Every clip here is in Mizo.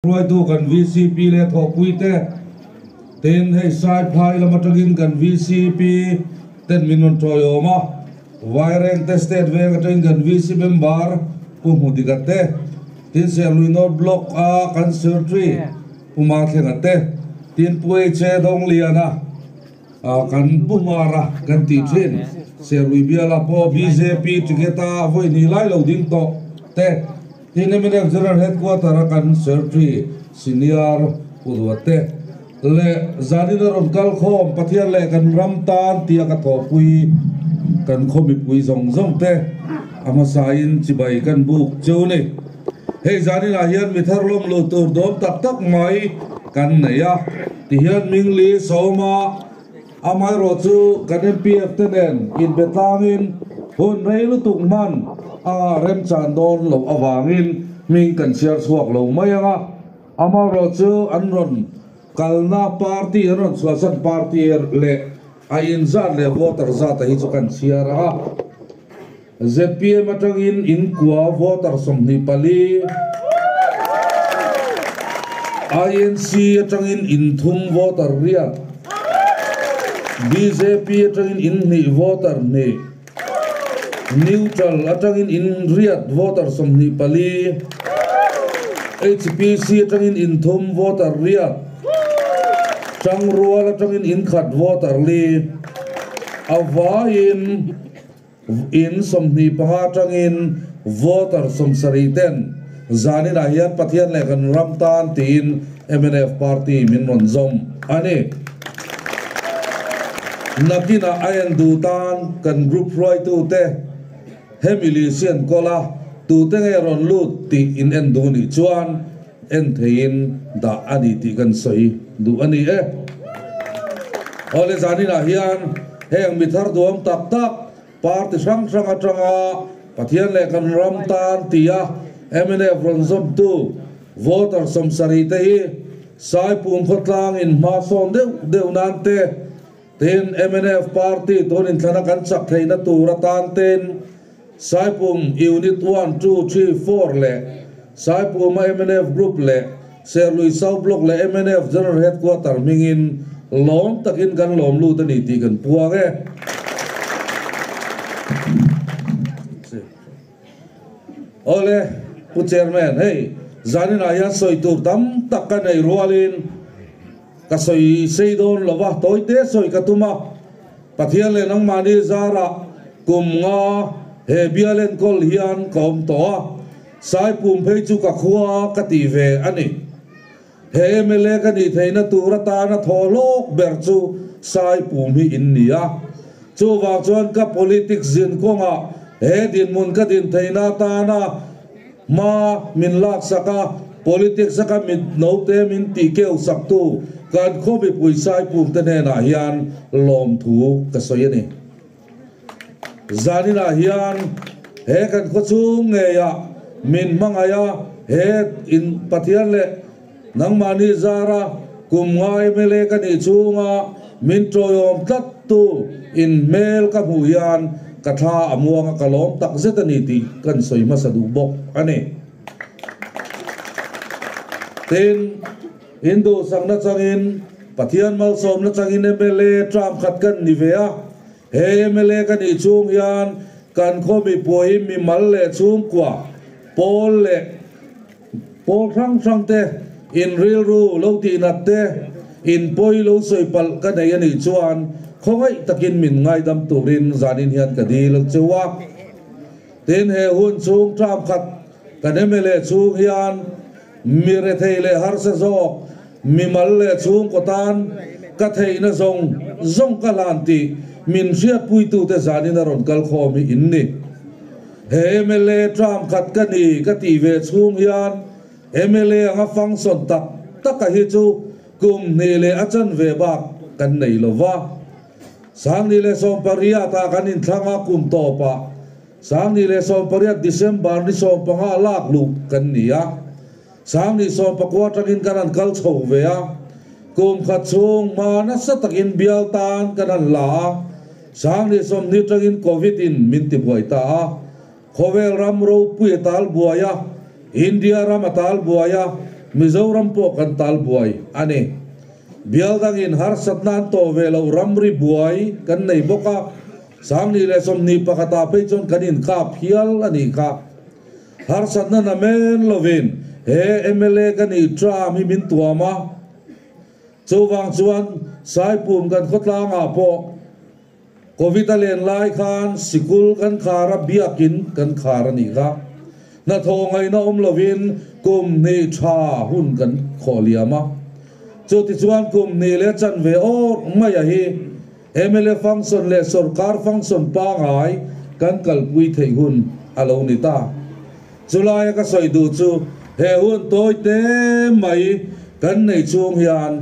Hruaitu kan vcp leh thawhpui te, tin hei Saiphai lam atangin kan vcp ten min rawn tawiawm a, Vairengte State veng atangin kan VC member Pu Hmudika te, tin Serlui North Block a kan Secretary Pu Mathlenga te, tin Pu HA Dawngliana kan Pu Mara kan tih thin Serlui biala pawh bjp ticket a vawi hnih lai lo ding tawh te, tin mnf General Headquarter a kan Secretary Senior Pu Duat te. Leh zanin a rawn kal khawm Pathian leh kan ram tan tia ka thawhpui kan khaw mipui zawng zawng te a hmasain chibai kan buk cheu ni. Hei zaninah hian mi thar lawm luh tur dawm tak tak mai kan nei a, tihian Mingli Sawma amaherawh chu kan MPF te nen inbe tlangin hun rei lutuk hman a remchan dawn loh avangin hming kan chhiar chhuak lo mai ang a. Amaherawh chu an rawn kalna party, an rawn chhuahsan party leh a inzat leh voter zat a hi chu kan chhiar a. Zpm atangin in kua voter 24, INC atangin in thum voter riat, bjp atangin in hnih voter hnih, Neutral atangin in riat voter 24, HPC atangin in thum voter riat, Tangrual atangin in khat voter li, a vaiin in 25 atangin voter 70 ten zaninah hian Pathian leh kan ram tan tiin mnf party min rawn zawm a ni. Nakinah a en duh tan kan group hruaitute hemi lisian kawl a, tute nge rawn lut tih in en duh nih chuan en theiin dah a ni tih kan sawi duh a ni e. Awle zaninah hian heng mi thar duam tak tak party hrang hrang atanga Pathian leh kan ram tan tia mnf rawn zawmtu voter 70 te hi Saipum khawtlangin hma sawn deuh deuh nan te, tin mnf party tun inthlana kan chak theihna tur atan ten Saipum Unit one, two, three, four leh Saipuma mnf group leh Serlui South Block leh mnf General Headquarter hmingin lawm takin kan lawm lut a ni tih kan puang e. Awle, Pu Chairman, hei zaninah hian sawi tur tam tak ka nei rualin ka sawi sei dawn lo va, tawite sawi ka tum a. Pathian leh nangmahni zarah kum nga he bial enkawl hian ka awm tawh a, Saipum phei chu ka khua ka tih ve a ni. He mla ka nih theihna tur atana thaw hlawk ber chu Saipum hi in ni a. Chuvang chuan ka politics zin kawngah he dinhmun ka din theihna atana hma min laksak a, politics a ka mit note min tih keu saktu kan khaw mipui Saipum te hnenah hian lawmthu ka sawi a ni. Zaninah hian he kan khaw chung ngeiah min hmangaih a, he in Pathian leh nangmahni zara kum ngai mla ka nih chunga min tawiawm tlat tu in hmel ka hmuh hian ka thla a muang a, ka lawm tak zet a ni tih kan sawi hmasa duh bawk a ni. Tin, in duhsakna changin Pathian malsawmna changin mla term khat kan ni ve a, he mla ka nih chung hian kan khaw mipui mimal leh chhungkua pawl leh pawl hrang hrang te in rilru lo tihnat te in pawi lo sawi palh ka nei a nih chuan khawngaih takin min ngaidam turin zanin hian ka dil cheu a. Tin, he hun chhung term khat kan mla chhung hian mi rethei leh harsa zawk mimal leh chhungkaw tan ka theihna zawng zawng ka hlan tih min hriatpuitute zanin a rawn kal khawm hi in ni. He mla term khat ka ni ka tih ve chhung hian mla anga function tak taka hi chu kum hnih leh a chanve bak kan nei lo va. 2018 ah kan inthlang a kum tawpah 2018 December ni 15 lak luh kan ni a. 2019 atangin kan han kal chho ve a, kum khat chhung hma nasa takin bial tan kan han la a, 2020 atangin Covid in min ti buai ta a, khawvel ram ropui a tal buai a, India ram a tal buai a, Mizoram pawh kan tal buai a ni. Bial dangin harsatna an tawh ve loh ramri buai kan nei bawk a, 2021 ah phei chuan kan inkap hial a nih kha. Harsatna namen lovin he mla ka nih term hi min tuam a, chuvang chuan Saipum kan khawtlangah pawh Covid a len lai khan sikul kan khar a, biakin kan khar a nih kha. Hnathawh ngaihna awm lovin kum hnih tha hun kan khawh liam a. Chutichuan kum hnih leh chanve awrh maia hi mla function leh sorkar function pangai kan kalpui theih hun a lo ni ta. Chulaia ka sawi duh chu he hun tawi te mai kan nei chung hian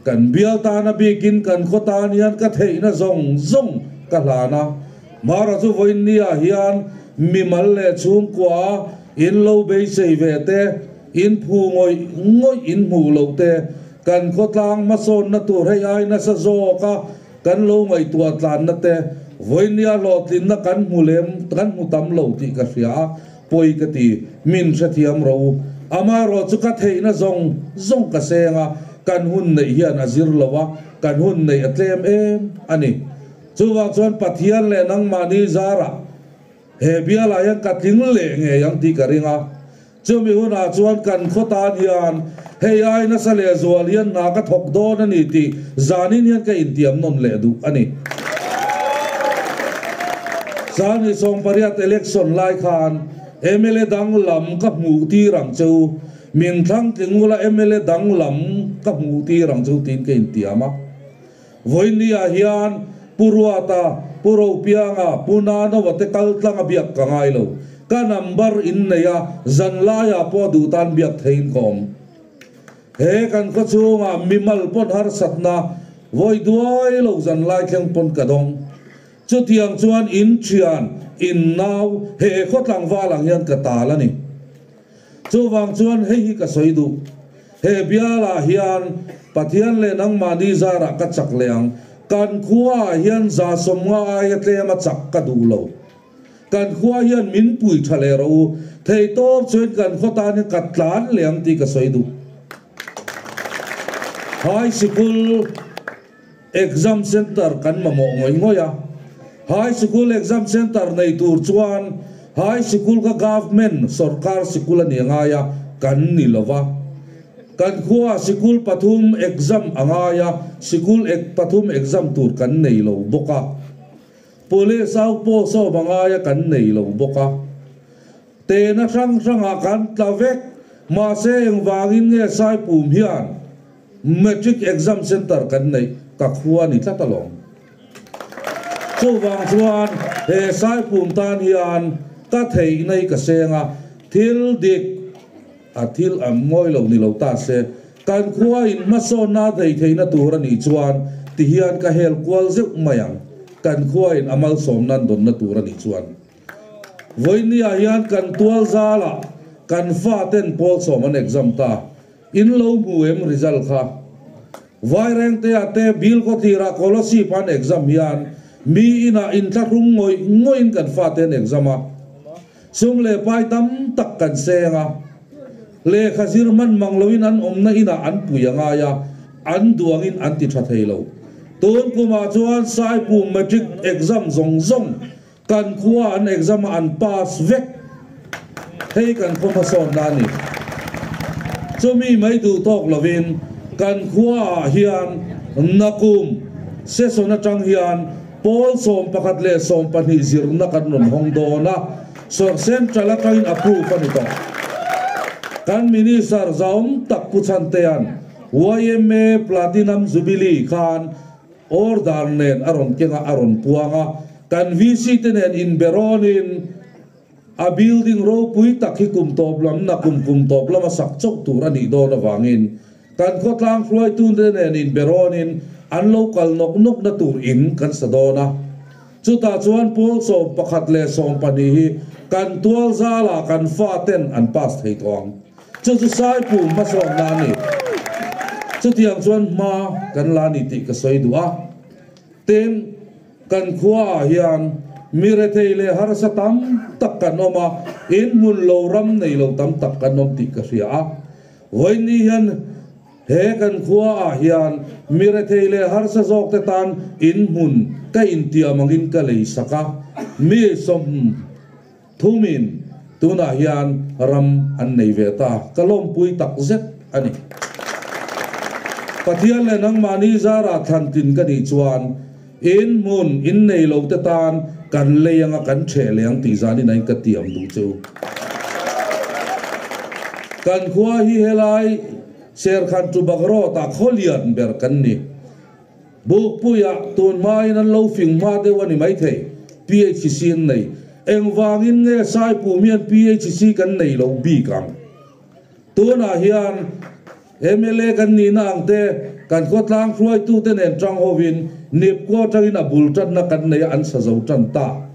kan bial tana bikin kan khaw tan hian ka theihna zawng zawng ka hlan a. Mara chu vawiinniah hian mimal leh chhungkua in lo beisei ve te, in phu ngawih ngawih in hmuh loh te, kan khawtlang hmasawnna tur hei ai nasa zawk a kan lo ngaihtuah tlanna te, vawiinnia hlawhtlinna kan hmu lem kan hmu tam lo tih ka hria a, pawi ka ti, min hrethiam rawh u. Amaherawh chu ka theihna zawng zawng ka seng a, kan hun neih hian a zir lo a, kan hun neih a tlem em a ni. Chuvang chuan Pathian leh nangmahni zarah he bialah hian ka tling leh ngei ang tih ka ring a. Chumi hunah chuan kan khaw tan hian hei ai nasa leh zual hian hna ka thawk dawn a ni tih zanin hian ka intiam nawn leh duh a ni. 2018 election lai khan mla dang lam ka hmuh tir ang che u, min thlang tling ula mla dang lam ka hmuh tir ang che u tiin ka intiam a. Vawinia hian Pu Ruata, Pu Ropianga, Pu Nanoa te kal tlang a biak ka ngai lo. Ka number in nei a, zan laiah pawh a duh tan biak theiin ka awm. He kan khaw chhungah mimal pawn harsatna vawi duai lo zan lai thleng pawn ka dawng. Chutiang chuan in thian, in nau, he khaw tlangval ang hian ka tal a ni. Chuvang chuan hei hi ka sawi duh, he bialah hian Pathian leh nangmahni zarah ka chak leh ang, kan khuaah hian za sawmnga aia tlema chak ka duh lo. Kan khua hian min pui tha leh rawh u, theitawp chuan kan khaw tan hian ka tlan leh ang tih ka sawi duh. High Sikul Exam Centre kan mamawh ngawih ngawih a, High Sikul Exam Centre nei tur chuan High Sikul kha Government, Sorkar, sikul a ni a ngai a, kan ni lo va. Kan khuaah sikul pathum exam a ngai a, sikul ek pathum exam tur kan nei lo bawk a. Police outpost a awm a ngai a, kan nei lo bawk a. Tehna hrang hrangah kan tla vek, mahse engvangin nge Saipum hian Matric exam center kan neih ka khua ni tlat alawm. Chuvang chuan he Saipum tan hian ka theihna hi ka seng a, thil dik a thil a mawi lo ni lo ta se, kan khua in hmasawnna a thei theihna tur a nih chuan ti hian ka hel kual zeuh mai ang, kan khua in a malsawmna an dawnna tur a nih chuan. Vawinia hian kan tual zalah kan faten pawl sawm an exam ta. In lo hmu em result kha? Vairengtea te Bill Kawtlirah Kolasib an exam hian mi inah inthlahrung ngawih ngawih in kan fate an exam a. Sum leh pai tam tak kan seng a. Lehkha zir hman mang loin an awmna inah an pui a ngai a, an duangin an ti tha thei lo. Tun kumah chuan Saipum Matric exam zawng zawng Kan khua an exam a an pass vek. Hei kan khaw hmasawnna a ni. Chumi mai duh tawk lovin kan khuaah hian nakum session atang hian pawl 11 leh 12 zirna kan rawn hawng dawn a, central atangin approve a ni tawh. Kan Minister zaawm tak Pu Chhantea'n yma Platinum Jubilee khan Order nen a rawn keng a, a rawn puang a. Kan VC te nen inbe rawnin a building ropui tak hi kum tawp lam na kum kum tawp lama sak chauh tur a nih dawn avangin kan khawtlang hruaitu te nen inbe rawnin an lo kal nawk nawk na tur in kan sa dawn a. Chutah chuan pawl 11 leh 12 hi kan tual zalah kan fa ten an pass thei tawh ang. Chu chu Saipum hmasawnna a ni. Chutiang chuan hma kan la ni tih ka sawi duh a. Tin, kan khuaah hian mi rethei leh harsa tam tak kan awm a, in hmun lo ram nei lo tam tak kan awm tih ka hria a. Vawiin ni hian he kan khua ah hian mi rethei leh harsa zawk te tan in hmun ka intiam angin ka lei sak a, mi 30 in tunah hian ram an nei ve ta, ka lawmpui tak zet a ni. Pathian leh nangmahni zarah thlantlin ka nih chuan in hmun in nei lo te tan kan lei anga kan ṭheh leh ang tih zanin a in ka tiam duh chu. Kan khua hi helai Serkhan Tubak Road ah khaw lian ber kan ni. Bukpuiah tun hmain an lo fing hma deuh a ni maithei, PHC an nei. Engvangin nge Saipum hian PHC kan nei lo bik ang? Tunah hian mla kan nihna ang te, kan khawtlang hruaitute nen tang hovin Nipko atangin a bul tanna kan nei a, an sa zo tan ta.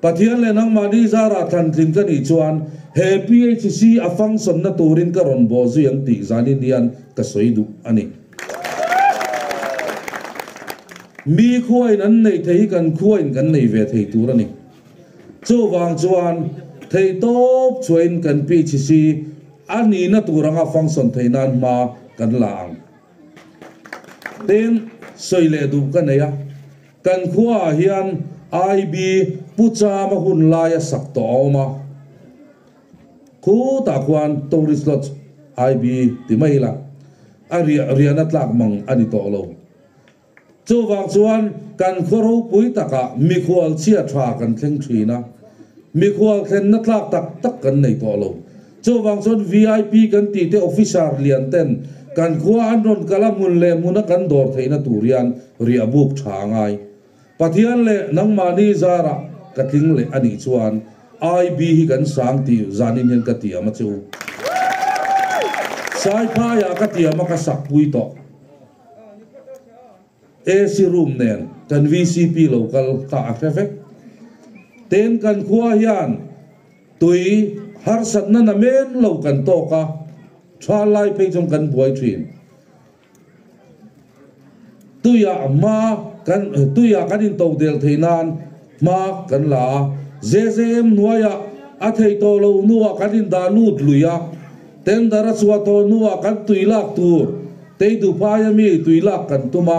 Pathian leh nangmahni zarah thlantlin ka nih chuan he PHC a function na turin ka rawn bawh zui ang tih zanin hian ka sawi duh a ni. Mi khuain an neih thei hi kan khuain kan nei ve thei tur a ni. Chuvang chuan theihtawp chhuahin kan PHC a nihna tur anga function theih nan hma kan la ang. Tin, sawi leh duh ka nei a. Kan khuaah hian IB Pu Chama hun laia sak tawh a awm a, khutah khuan Tourist Lodge IB ti mai ila a riah riahna tlak mang a ni tawh lo. Chuvang chuan kan khaw ropui takah mikhual chhia tha kan thleng thin a, mikhual thlenna tlak tak tak kan nei tawh lo. Chuvang chuan VIP kan tih te officer lian ten kan khua an rawn kal a hmun leh hmuna kan dawr theihna tur hian riah buk tha a ngai. Pathian leh nangmahni zarah ka tling leh a nih chuan IB hi kan sang tih zanin hian ka tiam a che u. Saiphaiah ka tiam a ka sak pui tawh. AC room nen kan VCP lo kal kha a hre vek. Tin kan khua hian Tui harsatna na men lo kan tawk a, tha lai phei chuan kan buai thin. Tuiah hma kan tuiah kan into del thei nan hma kan la a, JJM hnuaiah a thei tawh lo hnuah kan indah lut lui a, tender a chhuah tawh hnuah kan tui lak tur Teiduphai ami tui lak kan tum a,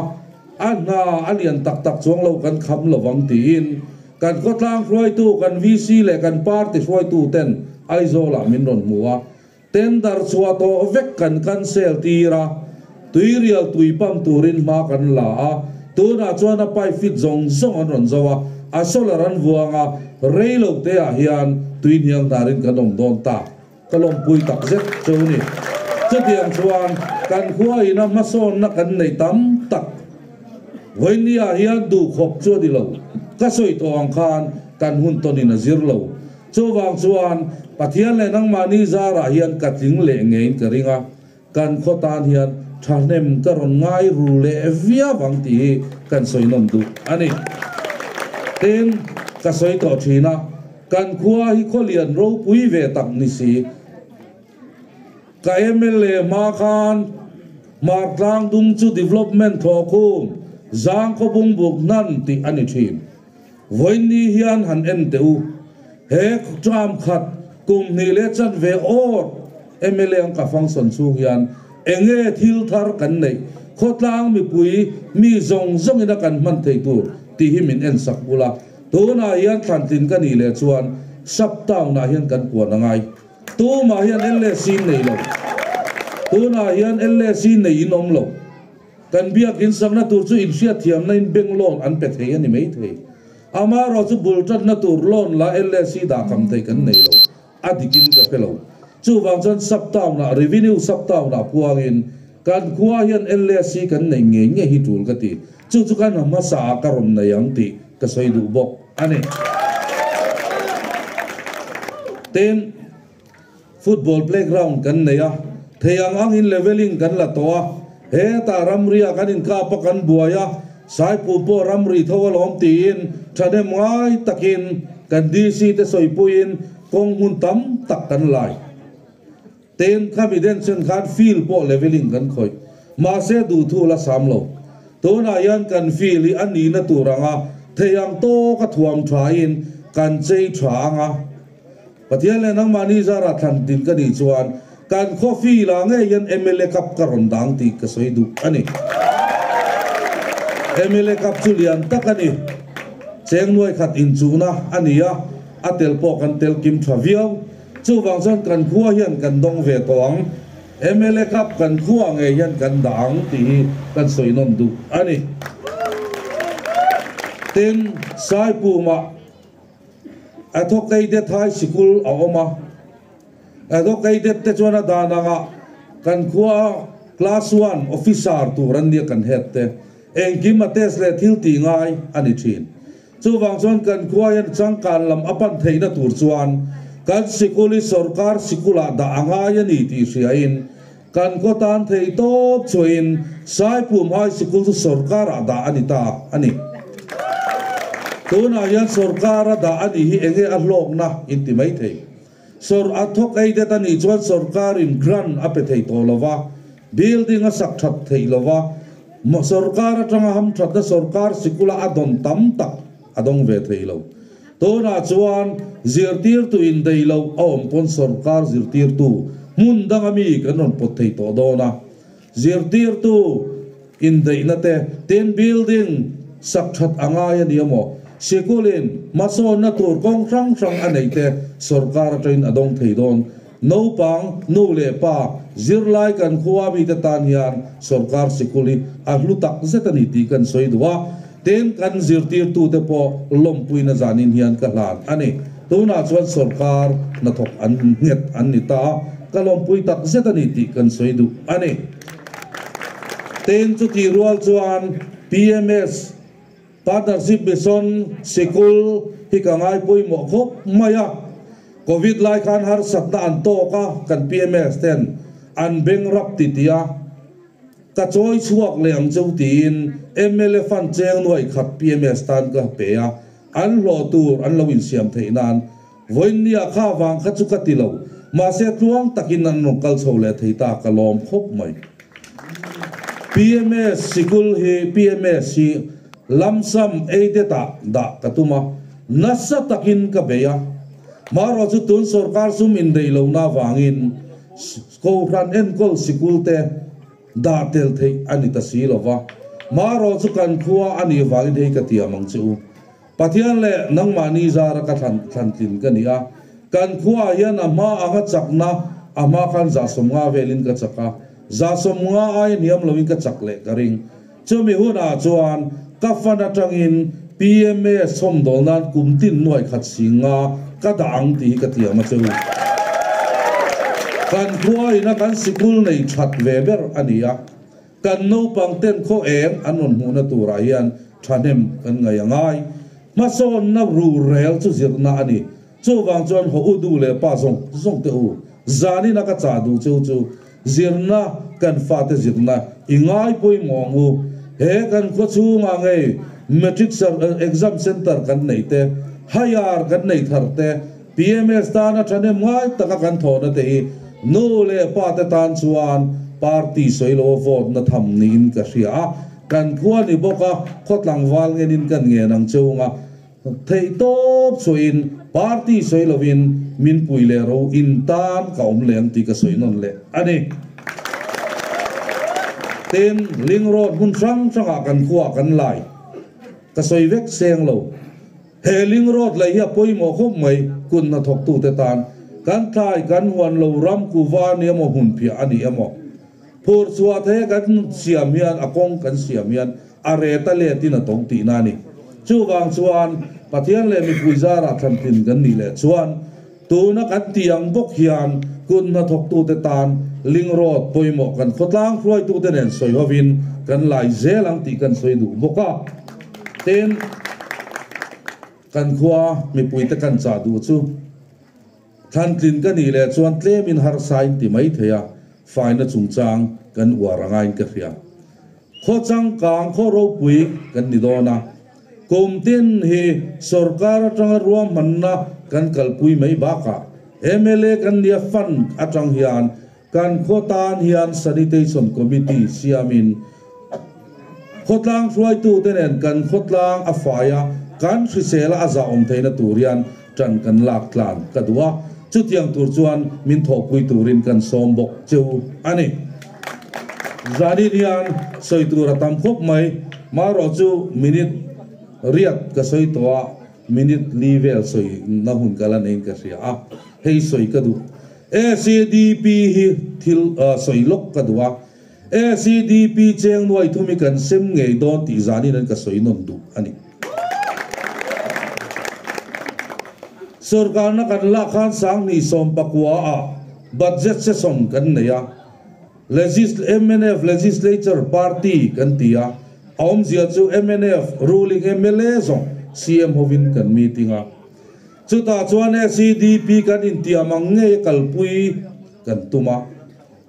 a hna a lian tak tak chuang lo kan kham lovang tiin Kan khawtlang hruaitu, kan VC leh kan party hruaitu ten Aizawl-ah min rawn hmu a, tender chhuah tawh vek kan cancel tir a, tuirial tui pump turin hma kan la a, tunah chuan a pipe fit zawng zawng an rawn zo a, a solar an vuang a, rei lo te ah hian tui hniang hnarin kan awm dawn ta. Ka lawmpui tak zet chu ni. Chutiang chuan kan khua ina hmasawnna kan neih tam tak vawinia hian duhkhawp chu a ni lo. Ka sawi tawh ang khan kan hun tawnin a zir lo. Chuvang chuan Pathian leh nangmahni zarah hian ka tling leh ngeiin ka ring a, kan khaw tan hian thahnem ka rawn ngai ru leh viau ang tih hi kan sawi nawm duh a ni. Tin, ka sawi tawh thin a. Kan khua hi khawlian ropui ve tak ni si. Ka mla hma khan Hmartlang dung chu development thawhkhum zang khawbung buk hnan tih a ni thin. Vawiinni hian han en teh u. He term khat kum hnih leh chanve awr mla ang ka function chhung hian enge thil thar kan neih khawtlang mipui mi zawng zawngin a kan hman thei tur tih hi min en sak bula. Tunah hian thlantlin ka nih leh chuan sub town ah hian kan puan a ngai. Tumah hian LAC nei lo. Tunah hian LAC nei in awm lo. Kan biakin sakna tur chu inhriatthiamna in bank loan an pe thei a ni mai thei. Amaherawh chu bul tatna tur loan la LAC dah kam thei kan nei lo. A dikin ka hre lo. Chuvang chuan sub town ah revenue sub town ah puangin kan khua hian LAC kan neih ngei ngei hi tul ka ti. Chu chu kan hmasa ah ka rawn nei ang tih ka sawi duh bawk a ni. Tin, football playground kan nei a, thei ang angin leveling kan la tawh a, hetah ramria kan inkap a kan buai a, Saipu pawh ramri tho alawm tiin thahnem ngai takin kan DC te sawipuiin kawng hmun tam tak kan lai. Tin, khami den chen khan field pawh leveling kan khawih. Mahse duhthu la sam lo. Tunah hian kan field hi a nihna tur anga thei ang tawka thuam thain kan chei tha anga. Pathian leh nangmahni zarah thlan tin ka nih chuan Kan khaw feel ah ngei hian mla Cup ka rawn dang tih ka sawi duh a ni. Mla Cup chu lian tak a ni. Cheng nuai khat inchuhna a ni a, a tel pawh kan tel kim tha viau. Chuvang chuan kan khua hian kan dawng ve tawh ang. Mla Cup kan khua ngei hian kan dah ang tih hi kan sawi nawn duh a ni. Tin, Saipumah Advocated High Sikul a awm a. Advocated te chuan a dan angah kan khua Class One Officer tur an nia kan head te. Engkim a test leh thil tih ngai a ni thin. Chuvang chuan kan khua hian changkan lam a pan theihna tur chuan kan sikul hi sorkar sikulah dah a ngai a ni tih hriain kan khaw tan thei tawp chuain Saipum High Sikul chu sorkarah dah a ni ta a ni. Tunah hian sorkara dah a nih hi enge a hlawkna in ti mai thei. Sor a thawk ei det a nih chuan sorkarin grant a pe thei tawh lo va, building a sak that theih lo va, sorkar atanga hamthatna sorkar sikula a dawn tam tak a dawng ve thei lo. Tunah chuan zirtirtu indeih loh a awm pawn sorkar zirtirtu hmun danga mi kan rawn pawt thei tawh dawn a. Zirtirtu indeihna te, tin building sak that a ngai a ni emaw, sikulin hmasawnna tur kawng hrang hrang a neih te sorkar atangin a dawng thei dawn. Naupang, nu leh pa, zirlai kan khua mite tan hian sorkar sikul hi a hlu tak zet a ni tih kan sawi duh a, tin kan zirtirtute pawh lawmpuina zanin hian ka hlan a ni. Tunah chuan sorkar hnathawk an nghet an ni ta a, ka lawmpui tak zet a ni tih kan sawi duh a ni. Tin chutih rual chuan PMS, Partnership Mission Sikul hi ka ngai pawimawh khawp mai a, Covid lai khan harsatna an tawk a, kan PMS ten an beng rap ti ti a, ka chawi chhuak leh ang cheu tiin mla fund cheng nuai khat PMS tan ka pe a, an hlawh tur an lo insiam theih nan vawiinnia kha vang kha chu ka ti lo, mahse tluang takin an rawn kal chho leh thei ta ka lawm khawp mai. PMS sikul hi PMS hi lamsam aided ah dah ka tum a, nasa takin ka bei a. Marawh chu tun sorkar sum indeih lohna avangin Kohhran enkawl sikul te dah tel theih a ni ta si lo va. Marawh chu kan khua a nih vangin hei ka tiam ang che u. Pathian leh nangmahni zara ka thlan thlantlin ka ni a, kan khuaah hian a hma anga chakna a hma khan 150 velin ka chak a, 150 aia hniam loin ka chak leh ka ring. Chumi hunah chuan ka fan atangin PMA sawmdawl nan kum tin nuai khat sing nga ka dah ang tih hi ka tiam a che u. Kan khua ina kan sikul nei that ve ber a ni a. Kan naupang ten khaw eng an rawn hmuhna turah hian thahnem kan ngaih a ngai. Hmasawnna rurel chu zirna a ni. Chuvang chuan haw u du leh pa zawng zawng teh u. Zanina ka chah duh cheu chu zirna kan fate zirna i ngai pawimawh ang u. He kan khaw chhungah ngei Matric Exam Centre kan neih te, Higher kan nei thar te, PMS tana thahnem ngai taka kan thawhna te hi nu leh pa te tan chuan party sawi lo a vote na tham niin ka hria a, kan khua ni bawk a, khaw tlangval ngenin kan ngen ang cheu nga theihtawp chhuahin party sawi lovin min pui leh ro in tan ka awm leh ang tih ka sawi nawn leh a ni. Tin, Ling Road hmun hrang hrangah kan khuaah kan lai ka sawi vek seng lo. He ling road lei hi a pawimawh khawp mai, kut hnathawktute tan. Kan thlai, kan huan lo ram kuva a ni emaw, hmunphiah a ni emaw. Phur chhuah the kan siam hian, a kawng kan siam hian a ret a letin a tawng tihna a ni. Chuvang chuan Pathian leh mipui zarah thlantlin kan nih leh chuan tuna kan tih ang bawk hian kut hnathawktute tan ling road pawimawh kan khawtlang hruaitute nen sawi hovin kan lai zel ang tih kan sawi duh bawk a. Tin, kan khua mipuite kan chah duh chu thlantlin ka nih leh chuan tlemin harsa in ti mai thei a, faina chungchang kan uar a ngaiin ka hria. Khaw changkang, khaw ropui kan ni dawn a, kum tin hi sorkar atanga ruahmanna kan kalpui mai bakah mla kan nia fund atang hian Kan khaw tan hian Sanitation Committee siamin khawtlang hruaitute nen kan khawtlang a fai a, kan hrisel a a zahawm theihna tur hian tan kan lak tlan ka duh a. Chutiang tur chuan min thawhpui turin kan sawm bawk cheu a ni. Zanin hian sawi tur a tam khawp mai. Marawh chu minute riat ka sawi tawh a, minute li vel sawi na hun ka la neiin ka hria a, hei sawi ka duh. ACDP hi thil sawi lawk ka duh a, ACDP cheng nuai thum hi kan sem ngei dawn tih zanin an ka sawi nawn duh a ni. Sorkarna kan lak khan Sanghnih 19 ah budget session kan nei a, Legis mnf Legislature Party kan ti a, a awmzia chu mnf ruling mla zawng CM hovin kan meeting a. Chutah chuan SEDP kan intiam ang ngei a kalpui kan tum a.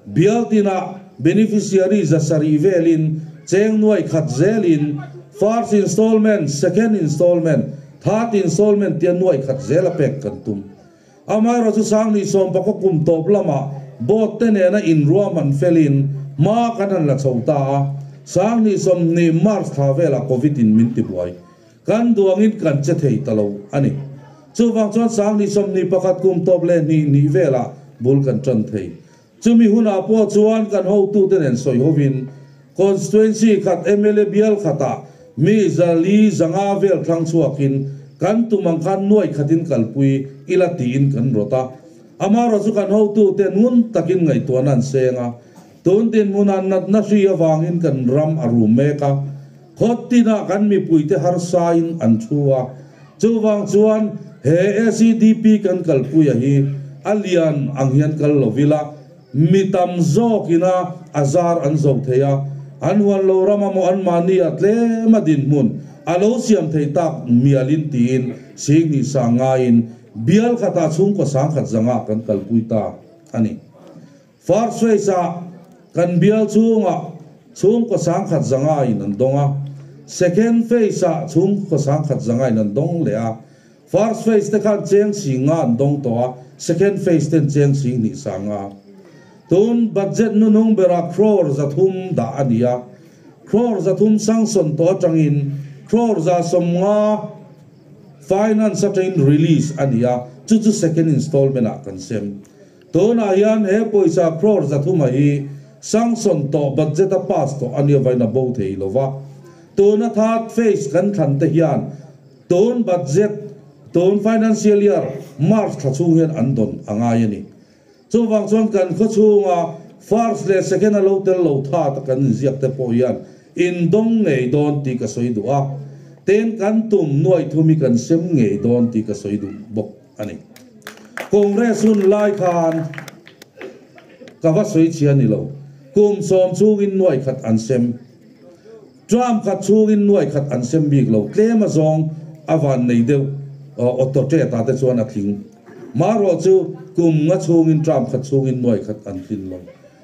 Bial tinah beneficiary 700 velin cheng nuai khat zelin first installment, second installment, third installment tia nuai khat zel a pek kan tum. Amaherawh chu Sanghnih 19 kum tawp lamah board te nena inruahman felin hma kan han la chho ta a, Sanghnih 20 March thla velah Covid in min tibuai. Kan duangin kan che thei ta lo a ni. Chuvang chuan Sanghnih 21 kum tawp leh hnih nih velah bul kan tan thei. Chumi hunah pawh chuan kan hotute nen sawi hovin constituency khat mla bial khatah mi 400 500 vel thlang chhuakin kan tum ang khan nuai khatin kalpui ila tiin kan rawt a. Amaherawh chu kan hotute ngun takin ngaihtuahna an seng a. Tun dinhmunah natna hri avangin kan ram a rum mek a. Khawt tinah kan mipuite harsain an thu a, chuvang chuan he SEDP kan kalpuia hi a lian ang hian kal lo ila, mi tam zawkina a zar an zo thei a, an huan lo ram a maw anmahni a tlem a dinhmun a lo siam thei tak mialin tiin Singhnih sang ngaiin bial khatah chhungkaw sangkhat zangah kan kalpui ta a ni. First phase-ah kan bial chhungah chhungkaw sangkhat zangaiin an dawng a, second phase-ah chhungkaw sangkhat zangaiin an dawng leh a. First phase te khan cheng sing nga an dawng tawh a, second phase ten cheng sing hnih sang nga. Tun budget nunung berah crore 300 dah a ni a, crore 300 sanction tawh atangin crore 150 finance atangin release a ni a, chu chu second installment-ah kan sem. Tunah hian he pawisa crore 300 hi sanction tawh budget a pass tawh a nia vain a bo thei lo va. Tuna third phase kan thlan te hian tun budget tun financial year March thla chhung hian an dawn a ngai a ni. Chuvang chuan kan khaw chhunga first leh second a lo tel lo tha ta kan inziak te pawh hian indawng ngei dawn tih ka sawi duh a. Ten kan tum nuai thum hi kan sem ngei dawn tih ka sawi duh bawk a ni. Congress hun lai khan ka va sawi chhia ni lo. Kum 10 chhungin nuai khat an sem. Term khat chhungin nuai khat an sem bik lo. Tlem a zawng a van nei deuh auto ṭet ah te chuan a tling. Marawh chu kum nga chhungin term khat chhungin nuai khat an tlin lo.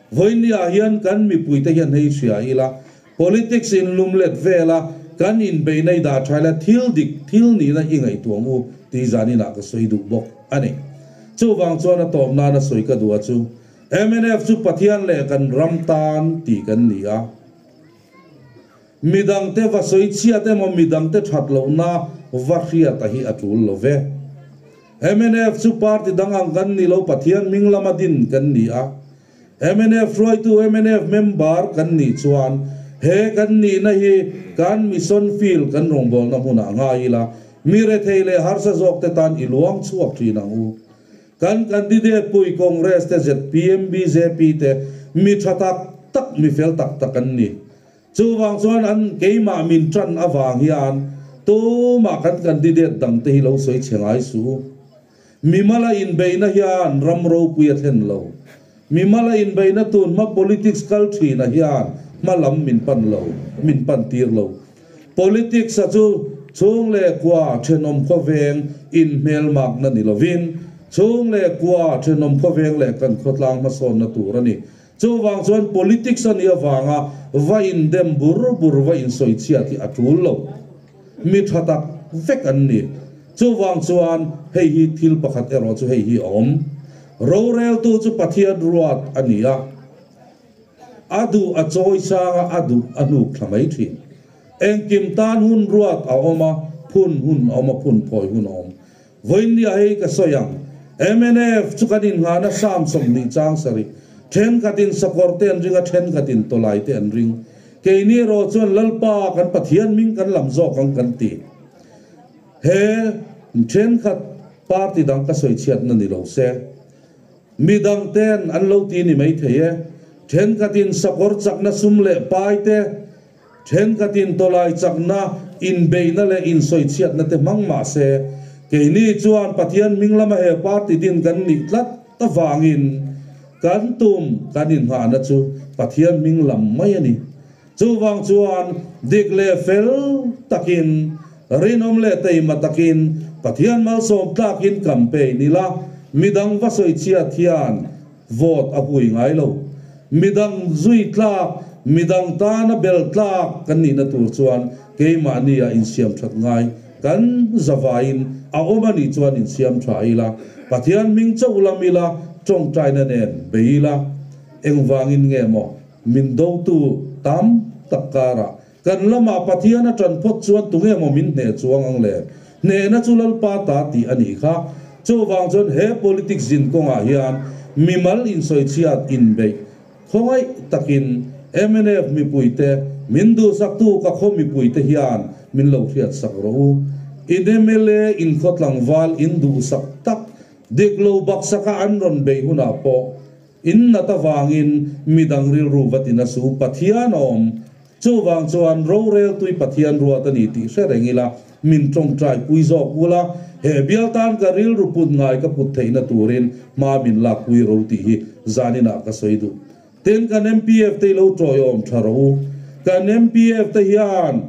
Vawiin ah hian kan mipuite hian hei hria ila politics in lumlet vela kan inbeihna i dah thaila thil dik thil nihna i ngaihtuah u tih zanin ah ka sawi duh bawk a ni. Chuvang chuan a tawp nana sawi ka duh a chu mnf chu Pathian leh kan ram tan tih kan ni a. Midangte va sawi chhiat emaw midangte that lohna va hriat a hi a tul lo ve. Mnf chu party dang ang kan ni lo Pathian hming lama din kan ni a. Mnf hruaitu mnf member kan nih chuan he kan nihna hi kan mission field kan rawngbawlna hmunah ngai ila mi rethei leh harsa zawk te tan i luang chhuak thin ang u. Kan candidate pui Congress te zpm bjp te mi tha tak tak mi fel tak tak an ni. Chuvang chuan an keimah min tan avang hian tumah kan candidate dang te hi lo sawi chhe ngai suh u. Mi mala inbeihna hian ram ropui a thlen lo. Mi mala inbeihna tun hma politics kal thina hian hma lam min pan lo, min pan tir lo. Politics a chu chhung leh kua thenawm khawveng inhmelmakna ni lovin, chhung leh kua thenawm khawveng leh kan khawtlang hmasawnna tur a ni. Chuvang chuan politics a nih avanga va indem bur bur va insawi chhiat hi a tul lo. Mi tha tak vek an ni. Chuvang chuan hei hi thil pakhat erawh chu hei hi a awm. Roreltu chu Pathian ruat a ni a. A duh a chawi sang a, a duh a hnuk thla mai thin. Engkim tan hun ruat a awm a, phun hun a awm a, phun phawi hun a awm. Vawiin nia hei ka sawi ang. Mnf chu kan innghahna Sam 20 chang sarih. Thenkhatin sakawr te an ring a, thenkhatin tawlai te an ring. Keini erawh chuan Lalpa kan Pathian hming kan lam zawk ang kan ti. He thenkhat party dang ka sawi chhiatna ni lo se. Mi dang ten an lo ti ni mai thei e. Thenkhatin sakawr chakna sum leh pai te, thenkhatin tawlai chakna inbeihna leh insawichhiatna te hmang mah se, keini chuan Pathian hming lama he party din kan nih tlat avangin kan tum kan inghahna chu Pathian hming lam mai a ni. Chuvang chuan dik leh fel takin, rinawm leh teima takin Pathian malsawm tlakin campaign ila, midang va sawi chhiat hian vote a hui ngai lo. Midang zui tlak, midang tana bel tlak kan nihna tur chuan keimahni ah insiam that ngai kan zavaiin a awm a nih chuan insiam tha ila, Pathian hming chauh lam ila, tawngtaina nen bei ila, engvangin nge maw? Min dotu tam tak karah kan lamah Pathian a ṭan phawt chuan tunge maw min hneh chuang ang le? Hnehna chu Lalpa ta tih a nih kha. Chuvang chuan he politics zin kawngah hian mimal insawichhiat inbeih khawngaih takin mnf mipuite min duhsaktu ka khaw mipuite hian min lo hriatsak rawh u. In mla inkhawtlangval in duhsak tak dik lo baksaka an rawn beih hunah pawh In nat avangin midang rilru va tin a su Pathian a awm. Chuvang chuan rorel tui Pathian ruat a ni tih hre reng ila, min tawngtai pui zawk ula, he bial tan ka rilru put ngai ka put theihna turin hma min lak pui ro tih hi zaninah ka sawi duh. Tin, kan MPF te hi lo tawiawm tha rawh u. Kan MPF te hian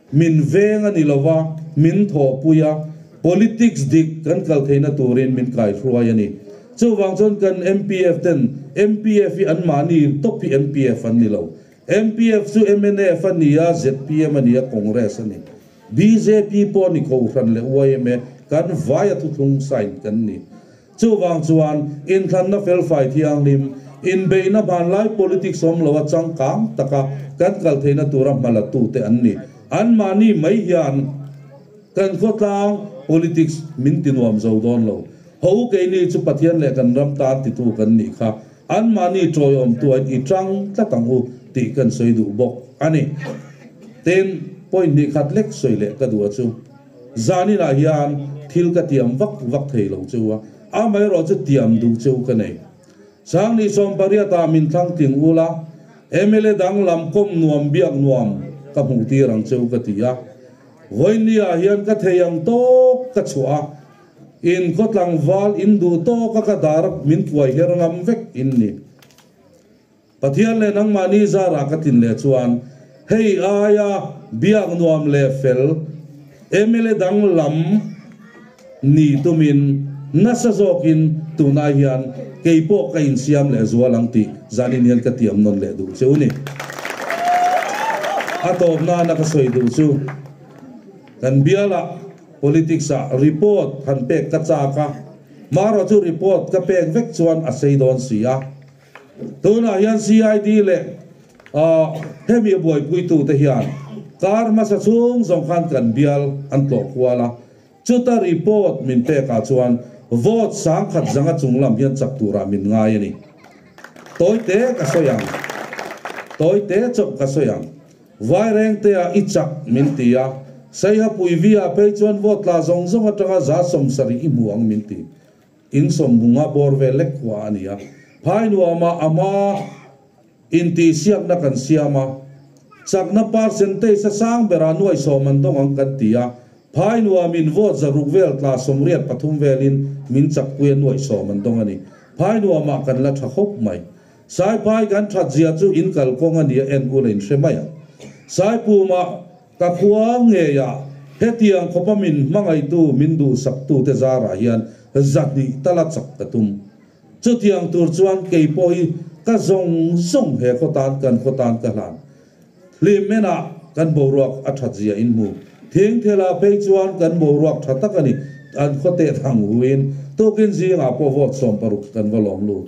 min veng a ni lova, min thawhpui a, politics dik kan kal theihna turin min kaihruai a ni. Chuvang chuan kan MPF ten MPF hi anmahni tawp hi MPF an ni lo. MPF chu mnf a ni a, zpm a ni a, Congress a ni. Bjp pawh a ni Kohhran leh yma kan vaia thuthlung sign kan ni. Chuvang chuan inthlanna felfai thianghlim, inbeihna hmanlai politics awm loa changkang taka kan kal theihna tura hmalatute an ni. Anmahni mai hian kan khawtlang politics min tinuam zo dawn lo. Ho keini chu Pathian leh kan ram tan titu kan nih kha. Anmahni tawiawmtu ain i tang tlat ang u tih kan sawi duh bawk a ni. Tin, point hnih khat lek sawi leh ka duh a chu. Zaninah hian thil ka tiam vak vak thei lo cheu a, amaherawh chu tiam duh cheu ka nei. Sangni 18 ah min thlang tling ul a, mla dang lam kawm nuam biak nuam ka hmuh tir ang cheu ka ti a. Vawiinni ah hian ka thei ang tawk ka chhuah a, in khaw tlangval in duh tawk a ka dar min kuai her ngam vek in ni. Pathian leh nangmahni zarah ka tin leh chuan hei aia biak nuam leh fel mla dang lam ni tumin nasa zawkin tunah hian kei pawh ka insiam leh zual ang tih zanin hian ka tiam nawn leh duh cheu ni. A tawp nana ka sawi duh chu kan bialah politics ah report han pek ka chak a, marawh chu report ka pek vek chuan a sei dawn si a. Tunah hian CID leh hemi a buaipuitute hian kar hmasa chhung zawng khan kan bial an tlawh kual a, chuta report min pekah chuan vote 10,000 zanga chung lam hian chak turah min ngai a ni. Tawite ka sawi ang. Tawite chauh ka sawi ang. Vairengtea i chak min ti a, Saiha Puivia phei chuan vote tla zawng zawng atanga 70% i hmu ang min ti. In sawmhmunga bawr vel lek khua a ni a, phai nuama a hma intihsiakna kan siam a, chakna percentage a sang berah nuai sawm an dawng ang kan ti a, phai nuamin vote 600 vel tla 83 velin min chakpui a nuai sawm an dawng a ni. Phai nuamah kan la tha khawp mai. Saiphai kan that zia chu in kalkawng a nia en ula in hre mai ang. Saipumah Ka khua ngeiah hetiang khawpa min hmangaihtu min duhsaktute zarah hian 200 tala chak ka tum. Chutiang tur chuan kei pawh hi ka zawng zawng he khaw tan kan khaw tan ka hlan. Hlimmenah kan boruak a that zia in hmu. Thingthela phei chuan kan boruak tha tak a ni. An khaw teh thang huin tukin zingah pawh vote 60 kan va lawm lut.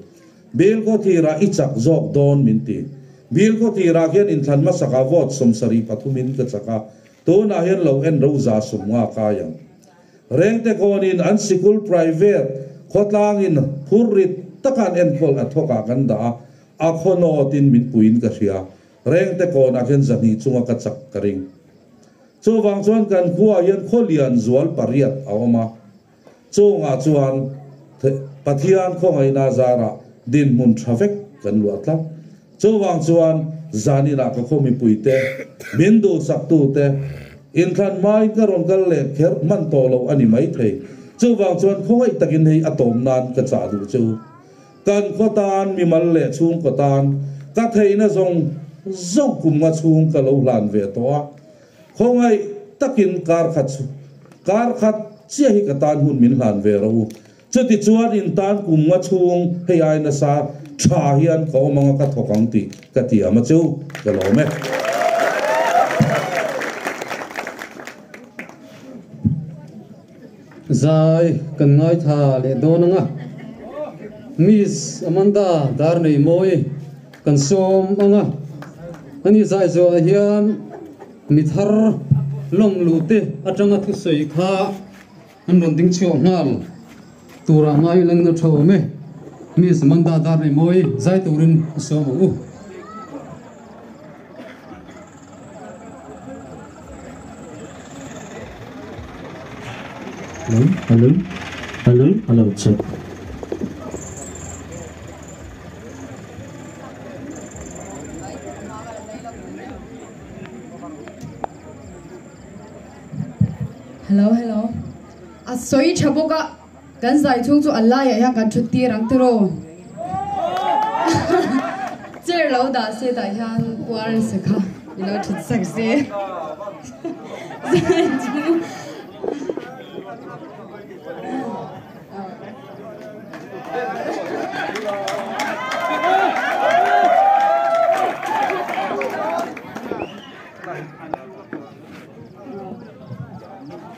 Bill khaw tirah i chak zawk dawn min ti. Bill khaw tirah khian inthlan hmasakah vote 73 in ka chak a, tunah hian lo en ro 150 kai ang. Rengte kawnin an sikul private Khawtlangin phurrit taka an enkawl a thawkah kan dah a, a khawnawtin min puiin ka hria. Rengte kawnah khian 200 chunga ka chak ka ring. Chuvang chuan kan khuaah hian khaw lian zual pariat a awm a, chungah chuan Pathian khawngaihna zarah dinhmun tha vek kan luah tlat. Chuvang chuan zaninah ka khaw mipuite, min duhsaktute, inthlan hmain ka rawn kal leh kher hman tawh lo a ni maithei. Chuvang chuan khawngaih takin hei a tawm nan ka chah duh chu. Kan khaw tan, mimal leh chhungkaw tan ka theihna zawng zawng kum nga chhung ka lo hlan ve tawh a. Khawngaih takin kar khat kar khat chiah hi ka tan hun min hlan ve rawh u. Chutichuan in tan kum nga chhung hei ai nasa tha hian ka awm anga ka thawk ang tih ka tiam a chu ka lawm e. Zai kan ngaitha leh dawn anga Miss Amanda Darneimawi kan sawm anga ani zai zuah hian mi thar lawm luh te atanga thusawi kha an rawn ding chhuak nghal turah ngai lang na tha awm e. Miss Amanda Darneimawi zai turin a sawm ang u. Hello, hello, hello, hello, check. Hello, hello. A sawi tha bawk a, kan zai chhung chu a laiah hian kan thut tir ang tiraw. Chair lo dah se tah hian uar se kha i lo thut sak se. Zai chu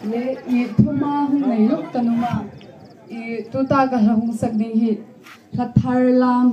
Le i thuma hung nei lawk ka num a, i tuta ka hla hung sak ding hi hla thar lam.